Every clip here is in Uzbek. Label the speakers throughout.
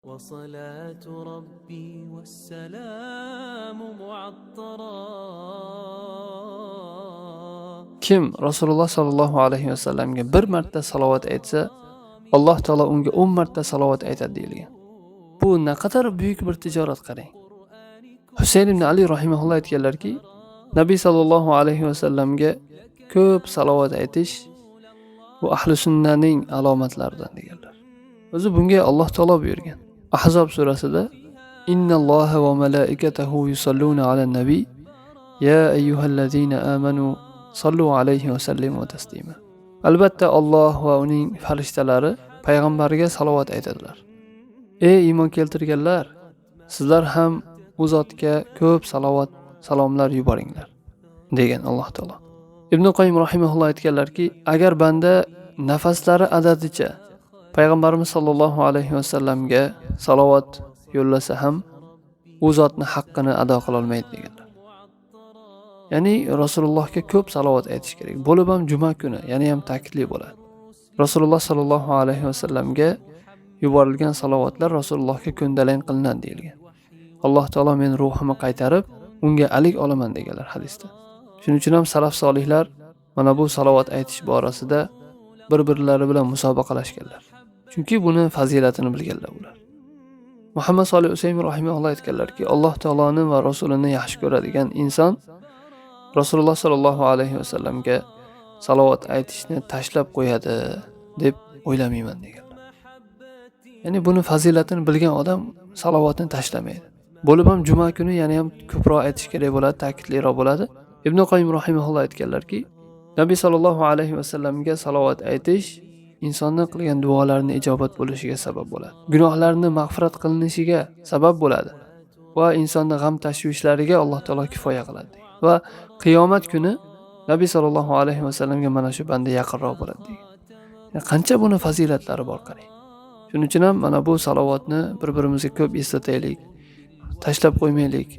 Speaker 1: وصلاة ربي والسلام معطرا.
Speaker 2: Kim Rasululloh sollallohu alayhi vasallamga bir marta salovat aytsa, Alloh taolo unga 10 marta salovat aytadi deyilgan. Bu naqadar buyuk bir tijorat, qarang. Husayn ibn Ali rahimahulloh aytganlarki, Nabiy sollallohu alayhi vasallamga ko'p salovat aytish bu ahli sunnaning alomatlaridan deganlar. O'zi bunga Alloh taolo buyurgan. Ahzob surasida: "Innalloha va malaikatahu yusalluna alan nabiy ya ayyuhallazina amanu sallu alayhi va sallimu taslima." Albatta Alloh va uning farishtalari payg'ambarga salovat aytadilar. Ey iymon keltirganlar, sizlar ham u zotga ko'p salovat salomlar yuboringlar, degan Alloh taolo. Ibn Qoyim rahimahulloh aytganlarki, agar banda nafaslari adadicha payg'ambarimiz sollallohu alayhi vasallamga salovat yo'llasa ham, u zotni haqqini ado qilolmaydi deganlar. Ya'ni Rasulullohga ko'p salovat aytish kerak. Bo'lib ham juma kuni, ya'ni ham ta'kidli bo'ladi. Rasululloh sollallohu alayhi vasallamga yuborilgan salovatlar Rasulullohga ko'ndalang qilinadi deyilgan. Alloh taolo men ruhimni qaytarib, unga alik olaman deganlar hadisda. Shuning uchun ham salaf solihlar mana bu salovat aytish borasida bir-birlari bilan musobaqalashganlar. Chunki buni fazilatini bilganlar ular. Muhammad Solih Usaymin rahimahulloh aytganlarki, Alloh taoloni va rasulini yaxshi ko'radigan inson Rasululloh sollallohu alayhi vasallamga salovat aytishni tashlab qo'yadi deb o'ylamayman deganlar. Ya'ni buni fazilatini bilgan odam salovatni tashlamaydi. Bo'lib ham juma kuni yana ham ko'proq aytish kerak bo'ladi, ta'kidliroq bo'ladi. Ibn Qoyim rahimahulloh aytganlarki, Nabiy sollallohu alayhi vasallamga salovat aytish insonni qilgan duolarini ijobat bo'lishiga sabab bo'ladi. Gunohlarni mag'firat qilinishiga sabab bo'ladi va insonni g'am tashvishlariga Alloh taolo kifoya qiladi. Va qiyomat kuni Nabiy sollallohu alayhi vasallamga mana shu banda yaqinroq bo'ladi degan. Yani qancha buni fazilatlari bor, qarang. Shuning uchun ham mana bu salovatni bir-birimizga ko'p eslataylik, tashlab qo'ymaylik.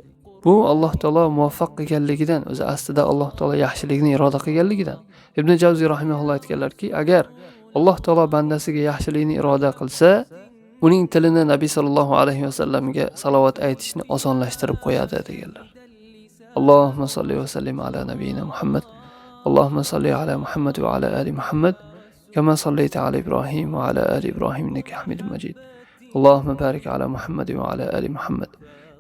Speaker 2: Bu Alloh taolo muvaffaq qilganligidan, o'zi aslida Alloh taolo yaxshilikni iroda qilganligidan. Ibn Javziy rahimahulloh aytganlarki, agar Alloh taolo bandasiga yaxshilikni iroda qilsa, uning tilini Nabiy sollallohu alayhi vasallamga salovat aytishni osonlashtirib qo'yadi deganlar. Allohumma solli va sallim ala nabiyina Muhammad. Allohumma solli ala Muhammad va ala ali Muhammad. كما صليت على إبراهيم وعلى آل إبراهيم إنك حميد مجيد. اللهم بارك على محمد وعلى آل محمد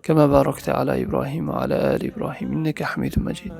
Speaker 2: كما باركت على إبراهيم وعلى آل إبراهيم إنك حميد مجيد.